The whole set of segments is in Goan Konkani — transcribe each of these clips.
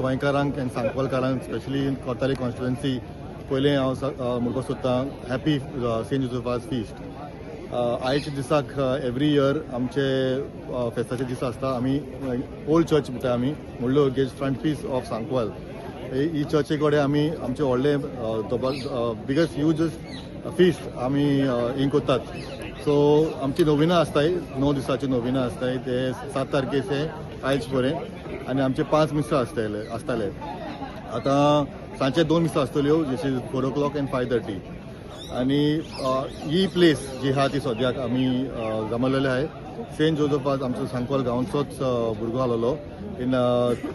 गोंयकारांक आनी सांकवालकारांक, स्पेशली इन कोर्ताली कॉन्स्टिट्युएन्सी, पयलें हांव म्हणपाक सोदतां, happy Saint Joseph Vaz feast. आयच्या दिसाक एवरी इयर आमचे फेस्ताचे दीस आसता. आमी ओल्ड चर्च म्हणटा आमी, मुळ्ळो gauge front piece of Sancoale, ही चर्ची कडेन आमी आमचे व्हडले बिगेस्ट ह्यूज फीस्ट आमी हिंग करतात. सो आमची नोविना आसताय, 9 दिसाची नोविना आसताय, ते 7 तारखे ते आयज पर्यंत आनी आमचे पांच मिसां आसताले. आतां सांजचे दोन मिसां आसतल्यो, जशी 4 o'clock and 5:30. आनी ही प्लेस जी आहा ती सद्याक आमी जमलेले आहे. सेंट जोजफ वाज आमचो सांकवाल गांवचोच भुरगो आसलेलो. इन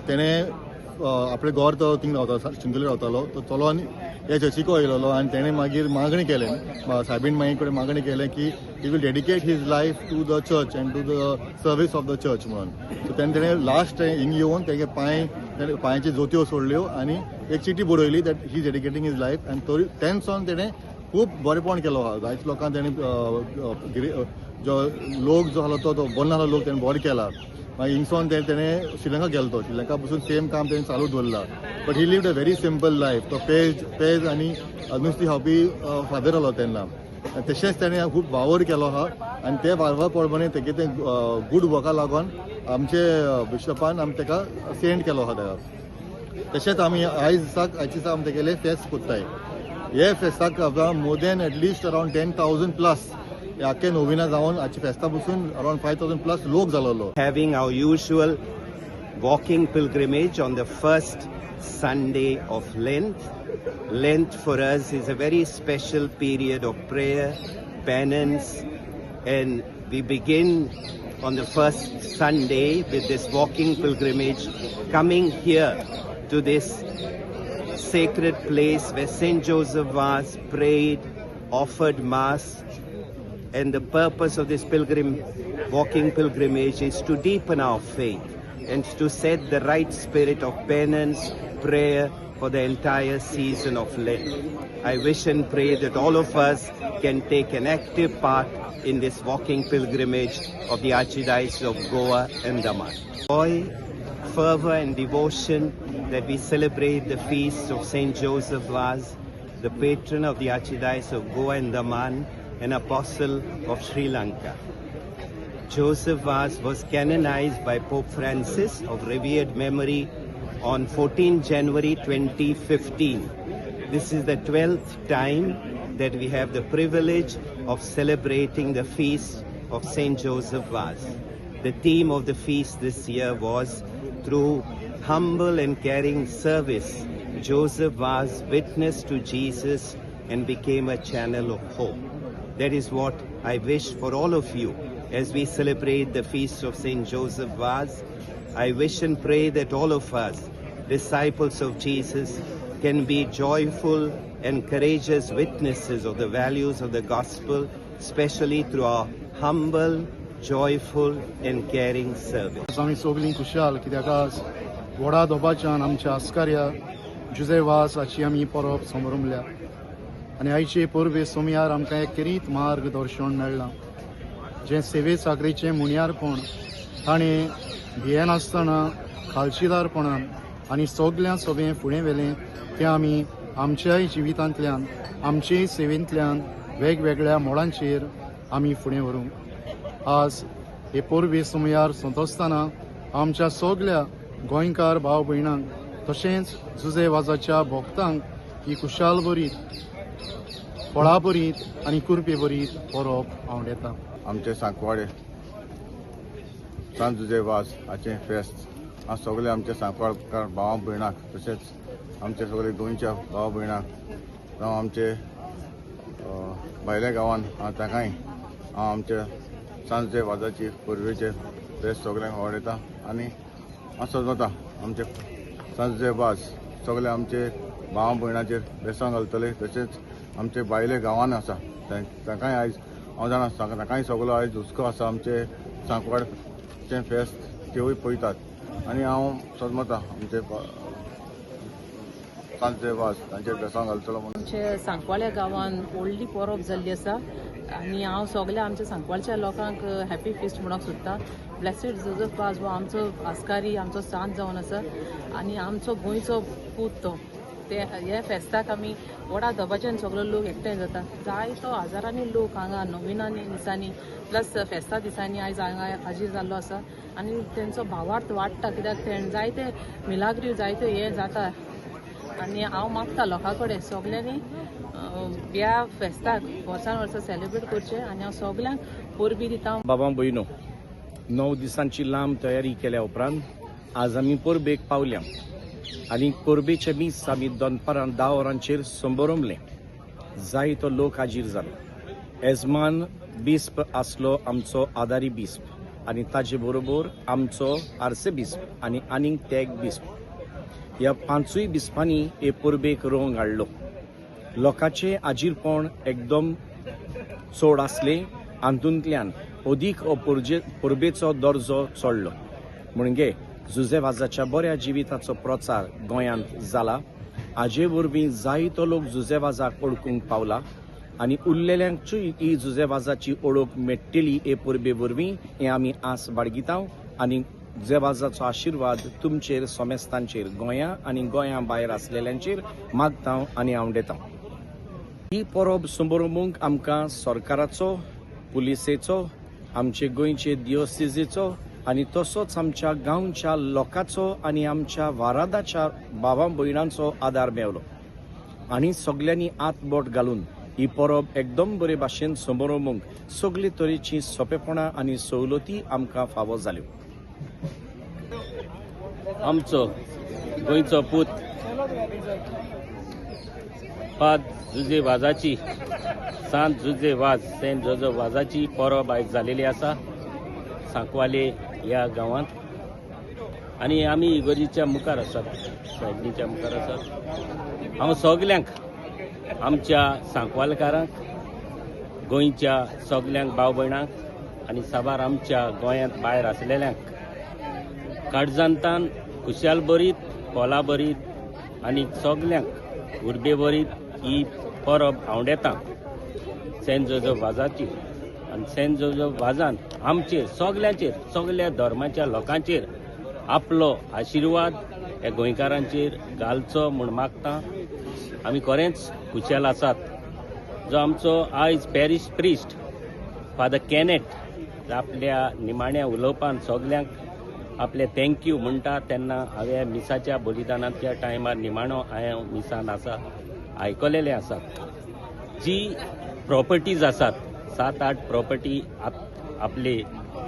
तेणें आपलें घर तो थिंग रावतालो, चिंतोली रावतालो. तो चलो आनी ह्या चर्चीको येयलेलो आनी तेणें मागीर मागणी केलें, सायबीण माई कडेन मागणी केलें की he will dedicate his life to the church and to the service of the church म्हणून. सो तेन्ना तेणें लास्ट हिंग येवन तेगे पांय, तेणे पांयाच्यो जोत्यो सोडल्यो आनी एक चिटी बरयली that he dedicating his life. आनी तरी तेन्ना सावन तेणें खूब बरेपण केलो आहा. जायते लोकांक तेणें जो लोक जो आसलो तो बरो नासलो लोक, तेणें बरो केला. मागीर हिंगसोन ते तेणें श्रीलंका गेलो, तो श्रीलंका पसून सेम काम तेणें चालू दवरला. But he lived a very simple life. तो पेज पेज आनी नुस्तीं खावपी फादर आसलो तेन्ना. आनी तशेंच तेणें खूब वावर केलो आहा आनी ते वावर प्रमाणे तेगे तें गूड वर्का लागून आमचे बिशपान आमी तेका सेंट केलो आहा तेका. तशेंच आमी आयज दिसाक, आयच्या दिसा आमी तेगेले फेस्त करताय. हे फेस्ताक more than at least around 10,000 plus आख्खे नोविना जावन आजच्या फेस्ता पसून अरावंड 5,000 प्लस लोक जालोलो. Having our usual walking pilgrimage on the first Sunday of Lent. Lent for us is a very special period of prayer, penance, and we begin on the first Sunday with this walking pilgrimage, coming here to this sacred place where Saint Joseph Vaz prayed, offered Mass, and the purpose of this pilgrim walking pilgrimage is to deepen our faith and to set the right spirit of penance, prayer for the entire season of Lent. I wish and pray that all of us can take an active part in this walking pilgrimage of the Archdiocese of Goa and Daman. Joy, fervor and devotion that we celebrate the feast of Saint Joseph Vaz, the patron of the Archdiocese of Goa and Daman and apostle of Sri Lanka. Joseph Vaz was canonized by Pope Francis of revered memory on 14 January 2015. This is the 12th time that we have the privilege of celebrating the feast of Saint Joseph Vaz. The theme of the feast this year was "Through humble and caring service, Joseph Vaz witnessed to Jesus and became a channel of hope." That is what I wish for all of you as we celebrate the feast of Saint Joseph Vaz. I wish and pray that all of us, disciples of Jesus, can be joyful and courageous witnesses of the values of the gospel, especially through our humble, joyful, and caring service. आज आमी सगळीं खुशाल कित्याक आज व्हडा दबाज्यान आमच्या आस्कार्या जुजे वाज हाची आमी परब समरमल्या आनी आयचे परबे सोमयार आमकां एक खेरीत मार्गदर्शन मेळ्ळां, जें सेवे चाकरेचें मुणयारपण ताणें भियेनासतना खालशीदारपणान आनी सगल्यां सोबें फुडें व्हेलें, तें आमी आमच्याय जिवितांतल्यान, आमचेय सेवेंतल्यान वेगवेगळ्या मोडांचेर आमी फुडें व्हरूंक. आज हे परबे सुमयार सोंतसतना आमच्या सगल्या गोंयकार भाव भयणांक तशेंच जुजे वाजाच्या भक्तांक ही खुशाल बरीत, फळा बरीत आनी कुरपे बरीत परब आवडेता. आमचे सांकवाळे सांत जुजे वाज हाचें फेस्त आज सगळे आमच्या सांकवाळकार भावा भयणाक, तशेंच आमचे सगळे गोंयच्या भाव भयणाक, जावं आमचे भायल्या गांवान आहा तांकांय हांव आमच्या सांत जुजे वाजाची परबेचे फेस्त सगळ्यांक आवडटा. आनी हांव समजता, आमचे सांत जुजे वाज सगळे आमचे भाव भयणाचेर बेसांव घालतले. तशेंच आमचे भायले गांवान आसा तांकांय आयज हांव जाणा, तांकांय सगलो आयज हुस्को आसा. आमचे सांकवाळचें फेस्त तेवूय पळयतात आनी हांव समजता, आमचे सांत जुजे वाज तांचेर बेसांव घालतलो म्हणून. आमचे सांकवाळ्या गांवान व्हडली परब जाल्ली आसा. आनी हांव सगल्या आमच्या सांकवाळच्या लोकांक हॅपी फिस्ट म्हणूंक सोदता. ब्लेसीड जोजफ वाज हो आमचो आस्कारी, आमचो सांत जावन आसा आनी आमचो गोंयचो पूत तो. ते हे फेस्ताक आमी व्हडा दबाज्यान सगलो लोक एकठांय जाता. जायतो हजारांनी लोक हांगा नविनांनी दिसांनी प्लस फेस्ता दिसांनी आयज हांगा हाजीर जाल्लो आसा आनी तेंचो भावार्थ वाडटा, कित्याक ते जायते मिलाग्री जायते हे जाता. आनी हांव मागता लोकां कडेन सगल्यांनी ह्या फेस्ताक वर्सान वर्सा सेलिब्रेट करचें आनी हांव सगल्यांक परबीं दिता. बाबा भयणो, 9 दिसांची लांब तयारी केल्या उपरांत आज आमी परबेक पावल्या आनी परबेचे मीस आमी दनपारां 10 वरांचेर संबरमलें. जायतो लोक हाजीर जालो. एजमान बिस्प आसलो आमचो आदारी बिस्प आनी ताजे बरोबर आमचो आर्से बिस्प आनी आनीक तेग बिस्प. ह्या 5 बिस्पांनी हे परबेक रंग हाडलो. लोकांचें हाजीरपण एकदम चड आसलें. हातूंतल्यान अदीक हो परबेचो दर्जो चडलो. म्हणजे जुझे वाजाच्या बऱ्या जिविताचो प्रचार गोंयांत जाला. हाजे वरवीं जायतो लोक जुझे वाजाक ओळखूंक पावला आनी उरलेल्यांकूय ही जुझे वाजाची ओळख मेळटली हे परबे वरवीं हें आमी आस बाळगिता. आनी जुझे वाजाचो आशिर्वाद तुमचेर समेस्तांचेर, गोंया आनी गोंया भायर आसलेल्यांचेर मागता आनी आवडेता. ही परब संबरोवंक आमकां सरकाराचो, पुलिसेचो, आमचे गोंयचे दियोसिजीचो आनी तसोच आमच्या गांवच्या लोकांचो आनी आमच्या वारादाच्या भावा भयणांचो आदार मेवलो आनी सगल्यांनी हात बोट घालून ही परब एकदम बरे भाशेन समरोवंक सगळे तरेची सोंपेपणां आनी सवलती आमकां फावो जाल्यो. आमचो गोंयचो पूत पाद जुझे वाजाची, सांत जुझे वाज, सेंट जोजफ वाजाची परब आयज जालेली आसा सांकवाले ह्या गांवांत. आनी आमी इगर्जीच्या मुखार आसात, सायबणीच्या मुखार आसात. हांव सगल्यांक, आमच्या सांकवालकारांक, गोंयच्या सगल्यांक भाव भयणांक आनी साबार आमच्या गोंयांत भायर आसलेल्यांक काळजांतान खुशाल बरीत, कोला बरीत आनी सगल्यांक उर्बे बरीत ही परब आवडेता सेंट जोजफ वाजाची. आनी सेंट जोजफ वाजान आमचेर सगल्यांचेर, सगल्या धर्माच्या लोकांचेर आपलो आशिर्वाद ह्या गोंयकारांचेर घालचो म्हूण मागता. आमी खरेंच खुशाल आसात. जो आमचो आयज पॅरीश प्रिस्ट फादर कॅनेट आपल्या निमाण्या उलोवपान सगल्यांक आपले thank you म्हणटा तेन्ना हांवें मिसाच्या बलिदानाच्या टायमार निमाणो हांवें मिसान आसा आयकलेलें आसा. जी प्रॉपर्टीज आसात, 7-8 प्रॉपर्टी आपले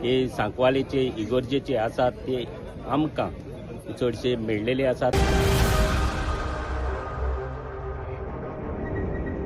हे सांकवालेचे इगर्जेचे आसात ते आमकां चडशे मेळ्ळेले आसात.